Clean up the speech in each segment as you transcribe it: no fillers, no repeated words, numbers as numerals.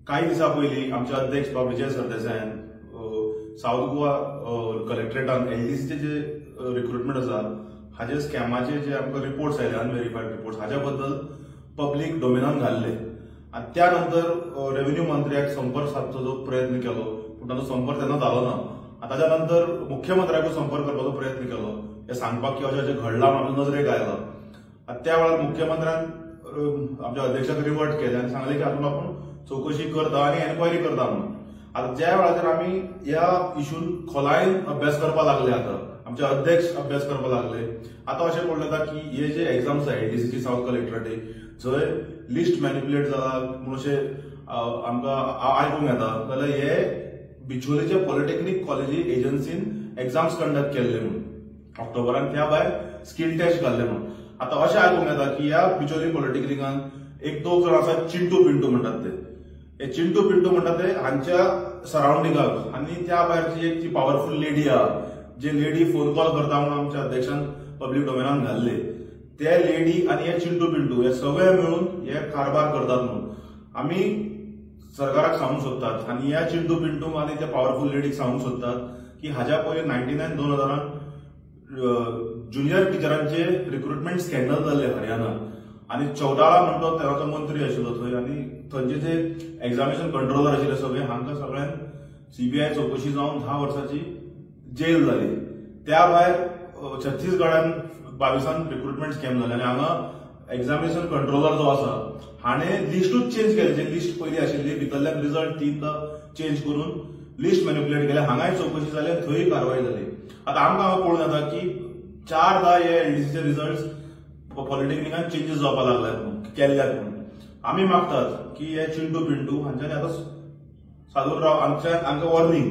काही दिसां पयलीं आमचे अध्यक्ष बाब विजय सरदेसायान सावथ गोवा कलेक्टरेटान एलडीसीचे जे रिक्रुटमेंट आसा हाजे स्कॅमाचे जे आमकां रिपोर्ट्स आयले, अनवेरीफायड रिपोर्ट्स, हाज्या बद्दल पब्लीक डोमेनान घाल्ले आनी त्या नंतर रेव्हेन्यू मंत्र्याक संपर्क सादचो जो प्रयत्न केलो पूण ताचो संपर्क तेन्ना जालो ना. आनी ताच्या नंतर मुख्यमंत्र्याकूय संपर्क करपाचो प्रयत्न केलो हें सांगपाक की अशें अशें घडलां म्हणून आमच्या नजरेक आयलां. आनी त्या वेळार मुख्यमंत्र्यान आमच्या अध्यक्षाक रिवर्ट केलें आनी सांगलें की हातूंत आपूण चवकशी करता आनी एनक्वायरी करता म्हणून. आतां ज्या वेळाचेर आमी ह्या इशून खोलायेन अभ्यास करपाक लागले, आतां आमचे अध्यक्ष अभ्यास करपाक लागले, आतां अशें पडलें जाता की हे जे एग्जाम्स आसा एलडीसीची सावथ कलेक्टरेटी जंय लिस्ट मॅनिप्युलेट जाला म्हणून अशें आमकां आयकूंक येता, जाल्यार हे बिचोलेचे पॉलिटेक्नीक कॉलेजी एजन्सीन एग्जाम्स कंडक्ट केल्ले म्हणून ऑक्टोबरान, त्या भायर स्कील टेस्ट घाल्ले म्हणून. आतां अशें आयकूंक येता की ह्या बिचोली पॉलिटेक्निकान एक दोग जाण आसा, चिंटू पिंटू म्हणटात ते, हे चिंटू पिंटू म्हणटात ते हांच्या सरावंडिंगाक आनी त्या भायर जी एक ती पावरफूल लेडी आहा, जे लेडी फोन कॉल करता म्हणून आमच्या अध्यक्षान पब्लीक डोमेनान घाल्ले, ते लेडी आनी हे चिंटू पिंटू हे सगळे मेळून हे कारभार करतात म्हणून आमी सरकाराक सांगूंक सोदतात आनी ह्या चिंटू पिंटू आनी त्या पावरफूल लेडीक सांगूंक सोदतात की हाज्या पयलीं 99 2000 ज्युनियर टिचरांचे रिक्रुटमेंट स्कॅन्डल जाल्ले हरियाणा आनी चौटाळा म्हणटो तेन्नाचो मंत्री आशिल्लो थंय आनी थंयचे जे एग्जामिनेशन कंट्रोलर आशिल्ले सगळे हांकां सगळ्यांक सीबीआय चवकशी जावन 10 वर्सांची जेल जाली. त्या भायर छत्तीसगडान 22 रिक्रुटमेंट स्कॅम जाले आनी हांगा एग्जामिनेशन कंट्रोलर जो आसा हाणें लिस्टूच चेंज केलें, जे लिस्ट पयलीं आशिल्ली भितरल्यान रिजल्ट 3दा चेंज करून लिस्ट मॅनिप्युलेट केलें. हांगाय चवकशी जाली आनी थंय कारवाय जाली. आतां आमकां हांगा पळोवन येता की 4दा हे एलडीसीचे रिजल्ट पॉलिटेक्निकान चेंजीस जावपाक लागल्यात म्हणून केल्ल्यात म्हणून. आमी मागतात की हे चिंटू पिंटू हांच्यांनी आतां सादूर राव, हांकां वॉर्निंग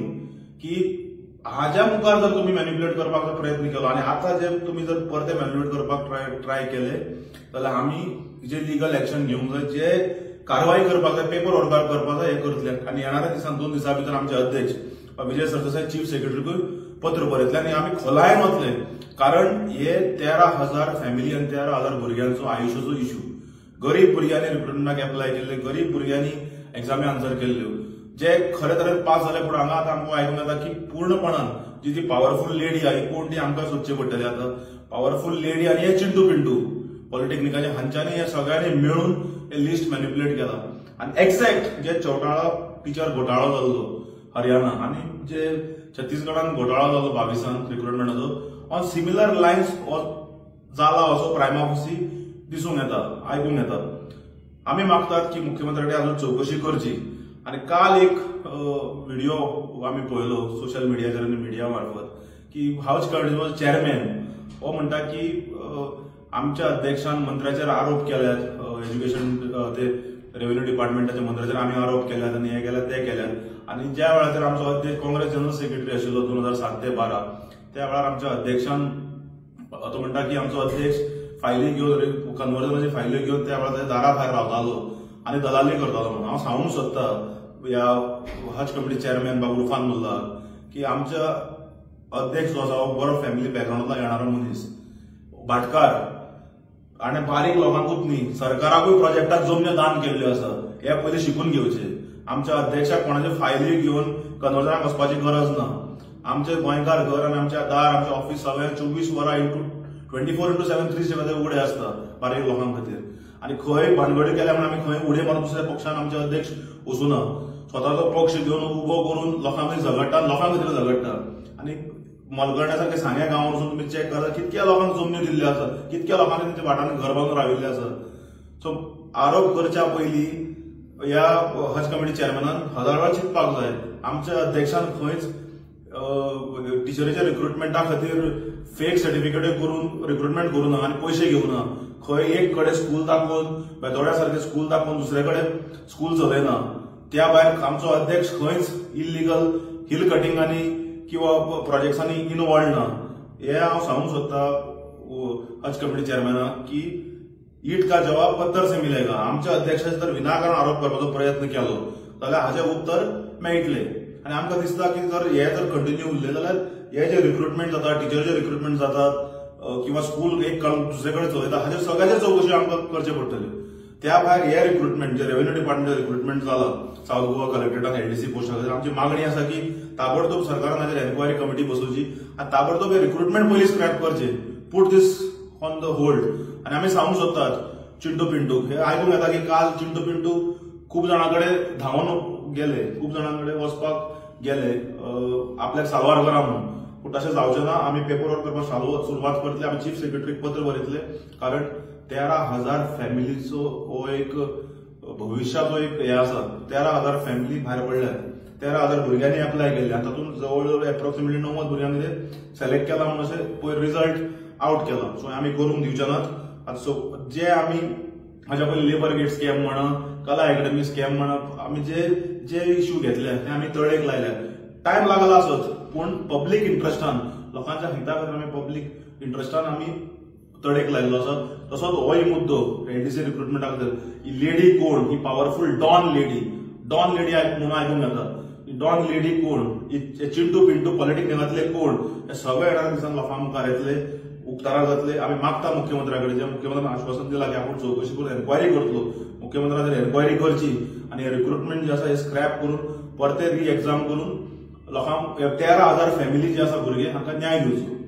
की हाज्या मुखार जर तुमी मॅनिप्युलेट करपाक प्रयत्न केलो आनी आतां जे तुमी जर परते मॅनिप्युलेट करपाक ट्राय केले जाल्यार आमी जे लिगल एक्शन घेवंक जाय, जे कारवाय करपाक जाय, पेपर वर्कार करपाक जाय, हें करतले. आनी येणाऱ्या दिसान 2 दिसां भितर आमचे अध्यक्ष विजय सरदेसाय चीफ सेक्रेटरीकूय पत्र बरयतले आनी आमी खोलायेन वतले, कारण हे 13,000 फॅमिली आनी 13,000 भुरग्यांचो आयुश्याचो इश्यू. गरीब भुरग्यांनी रिक्रुटमेंटाक एप्लाय केल्ले, गरीब भुरग्यांनी एग्जामी आन्सर केल्ल्यो, जे खरे तरेन पास जाले पूण हांगा आतां आमकां आयकूंक येता की पूर्णपणान जी ती पावरफूल लेडी आहा कोण ती आमकां सोदची पडटली. आतां पावरफूल लेडी आनी हे चिंटू पिंटू पॉलिटेक्निकाचे हांच्यांनी हे सगळ्यांनी मेळून हे लिस्ट मॅनिप्युलेट केला. आनी एक्झॅक्ट जे चौटाळा टिचर घोटाळो जाल्लो हरियाणा आनी जे छत्तीसगडान घोटाळो जालो 22 रिक्रुटमेंटाचो, ऑन सिमिलर लायन्स जाला असो प्रायमा फासी दिसूंक येता, आयकूंक येता. आमी मागतात की मुख्यमंत्र्यांनी अजून चवकशी करची. आनी काल एक व्हिडिओ आमी पळयलो सोशल मिडियाचेर आनी मिडिया मार्फत की हाऊस कमिटीचो चेअरमॅन हो म्हणटा की आमच्या अध्यक्षान मंत्र्याचेर आरोप केल्यात, एज्युकेशन ते रेव्हेन्यू डिपार्टमेंटाच्या मंत्र्याचेर आमी आरोप केल्यात आनी हे केल्यात ते केल्यात. आनी ज्या वेळाचेर आमचो अध्यक्ष काँग्रेस जनरल सेक्रेटरी आशिल्लो 2007 ते 12 त्या वेळार आमच्या अध्यक्षान तो म्हणटा की आमचो अध्यक्ष फायली घेवन कन्वर्जनाची फायली घेवन त्या वेळार दारा भायर रावतालो आनी दलाली करतालो म्हणून. हांव सांगूंक सोदता ह्या हज कमिटी चेअरमॅन बाबू रुफान मुल्ला की आमच्या अध्यक्ष जो आसा हो बरो फॅमिली बॅकग्रावंडांतल्यान येणारो मनीस, भाटकार आनी बारीक लोकांकूच न्ही सरकाराकूय प्रोजेक्टाक जमन्यो दान केल्ल्यो आसा, हे पयलीं शिकून घेवचे. आमच्या अध्यक्षाक कोणाचे फायली घेवन कन्वर्जनाक वचपाची गरज ना. आमचे गोंयकार घर आनी आमच्या दार, आमचें ऑफिस सगळें 24 वरां इंटू 24x7 365 उगडे आसता बारीक लोकां खातीर. आनी खंय भानगडी केल्या म्हणून आमी खंय उडे मारून दुसऱ्या पक्षान आमचे अध्यक्ष वचूना, स्वताचो पक्ष घेवन उबो करून लोकां खातीर झगडटा, लोकां खातीर झगडटा. आनी मलगण्या सारके सांग्या गांवांत वचून तुमी चॅक करा कितक्या लोकांक जमन्यो दिल्ल्यो आसा, कितक्या लोकांनी तेंच्या वाठारांत घर बांदून राविल्ले आसा. सो आरोप करच्या पयलीं ह्या हज कमिटी चेअरमॅनान 1000 वेळा चिंतपाक जाय. आमच्या अध्यक्षान खंयच टिचरीच्या रिक्रुटमेंटा खातीर फेक सर्टिफिकेट करून रिक्रुटमेंट करूना आनी पयशे घेवना, खंय एक कडेन स्कूल दाखोवन बेतोड्या सारकें स्कूल दाखोवन दुसरे कडेन स्कूल चलयना. त्या भायर आमचो अध्यक्ष खंयच इल्लिगल हिल कटिंगांनी किंवा प्रोजेक्ट्सांनी इनवॉल्व ना. हे हांव सांगूंक सोदता हज कमिटी चेअरमॅनाक की ईट का जवाब पत्थर से मिलेगा. आमच्या अध्यक्षाचेर जर विनाकारण आरोप करपाचो प्रयत्न केलो जाल्यार हाजें उत्तर मेळटलें. आनी आमकां दिसता की जर हे जर कंटिन्यू उरले जाल्यार हे जे रिक्रुटमेंट जाता, टिचरीचे रिक्रुटमेंट जातात किंवा स्कूल एक काडून दुसरे कडेन चलयता, हाजेर सगळ्याचे चवकशी आमकां करचे पडटल्यो. त्या भायर हे रिक्रुटमेंट जे रेव्हेन्यू डिपार्टमेंट रिक्रुटमेंट जाला सावथ गोवा कलेक्टरेटान एलडीसी पोस्टा खातीर आमची मागणी आसा की ताबडतोब सरकारान हाचेर एन्क्वायरी कमिटी बसोवची आनी ताबडतोब हे रिक्रुटमेंट पयलीं स्क्रॅप करचे, put this on the hold. आनी आमी सांगूंक सोदतात चिंटू पिंटूक, हे आयकूंक येता की काल चिंटू पिंटू खूब जाणां कडेन धांवून गेले, खूब जाणां कडेन वचपाक गेले आपल्याक साल्वार करा म्हणून, पूण तशें जावचें ना. आमी पेपर वर्क करपाक सुरवात करतले, आमी चीफ सेक्रेटरीक पत्र बरयतले, कारण 13,000 फॅमिलीचो हो एक भविश्याचो एक हे आसा. 13,000 फॅमिली भायर पडल्यात, 13,000 भुरग्यांनी एप्लाय केल्ले आनी तातूंत जवळ जवळ एप्रोक्सिमेटली 90 भुरग्यांक ते सिलेक्ट केला म्हणून अशें पयर रिजल्ट आवट केला. सो आमी करूंक दिवचे नात. आतां सो जे आमी हाज्या पयलीं लेबर गेट स्कॅम म्हणा, कला अकॅडमी स्कॅम म्हणा, आमी जे जे इश्यू घेतले ते आमी तळेक लायल्या. टायम लागला आसत पूण पब्लीक इंट्रस्टान, लोकांच्या हिता खातीर आमी पब्लीक इंट्रस्टान आमी तडेक लायल्लो आसा. तसोच होय मुद्दो एलडीसी रिक्रुटमेंटा खातीर ही लेडी कोण, ही powerful don lady, don lady म्हणून आयकूंक येता, ही डॉन लेडी कोण, ही चिंटू पिंटू पॉलिटिक्सांतले कोण, हे सगळे येणाऱ्या दिसान लोकां मुखार येतले, उक्ताडार जातले. आमी मागता मुख्यमंत्र्या कडेन, जे मुख्यमंत्र्यान आश्वासन दिलां की आपूण चवकशी करून एन्क्वायरी करतलो, मुख्यमंत्र्यान एन्क्वायरी करची आनी रिक्रुटमेंट जे आसा हे स्क्रॅप करून परते री एग्जाम करून लोकांक 13,000 फॅमिली जे आसा भुरगे हांकां न्याय दिवचो.